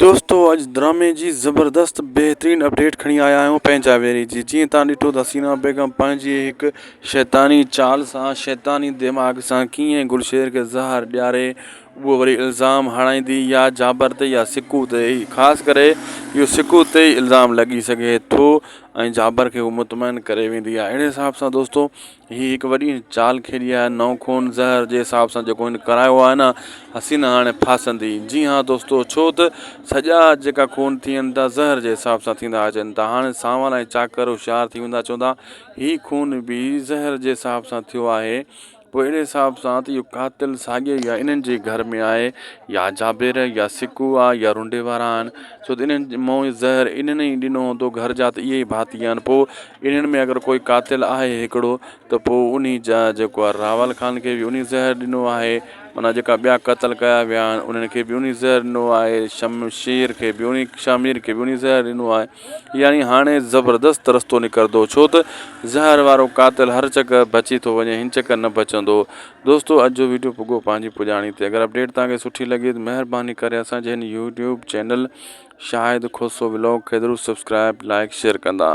دوستو اڄ ڊرامي جي زبردست بهترين اپڊيٽ کڻي آيا آهيون پنهنجا ويري جي جيئن تان ڏٺو ته حسينا بيگم پنهنجي هڪ شيطاني چال سان شيطاني دماغ سان ڪيئن گلشير کي زهر ڏياري اهو وري الزام هڻائيندي يا جابر تي يا سڪو تي خاص ڪري اهو سڪو تي الزام لڳي سگهي ٿو ۽ جابر کي هو مطمئن ڪري ويندي آهي اهڙي حساب سان دوستو هي هڪ وڏي چال کيڏي آهي نئون خون زهر جي حساب سان جيڪو هن ڪرايو آهي نه حسينه هاڻي ڦاسندي جي ها دوستو ڇو ته سڄا جيڪا خون ٿين ٿا زهر جي حساب سان ٿيندا اچن ٿا هاڻي سانول ۽ چاڪر هوشيار ٿي ويندا چوندا هي خون به زهر جي حساب سان ٿيو آهي پوء اهڙي حساب سان ته اهو قاتل ساڳيو ئي آهي انهن جي گهر ۾ آهي يا جابر يا سڪو آهي يا رنڊي وارا آهن ڇو ته انهن مون زهر انهن ئي ڏنو هوندو گهر جا ته اهي ئي ڀاتي آهن پوء انهن ۾ اگر ڪوئي قاتل آهي هڪڙو ته پوء انهي جا جيڪو آهي راول خان کي به انهي زهر ڏنو آهي معنيٰ جيڪا ٻيا قتل ڪيا ويا آهن انهن کي به انهي زهر ڏنو آهي شمشير کي به انهي شامير کي به انهي زهر ڏنو آهي يعني هاڻي زبردست رستو نڪرندو ڇو ته زهر وارو قاتل هر چڪر بچي ٿو وڃي هن چڪر نه بچندو دوستو اڄ جو ويڊيو پڳو پنهنجي پڄاڻي تي اگر اپڊيٽ توهان کي سٺي لڳي ته مهرباني ڪري اسان جي هن YouTube channel Shahid Khoso vlog کي ضرور سبسڪرائب لائڪ شيئر ڪندا.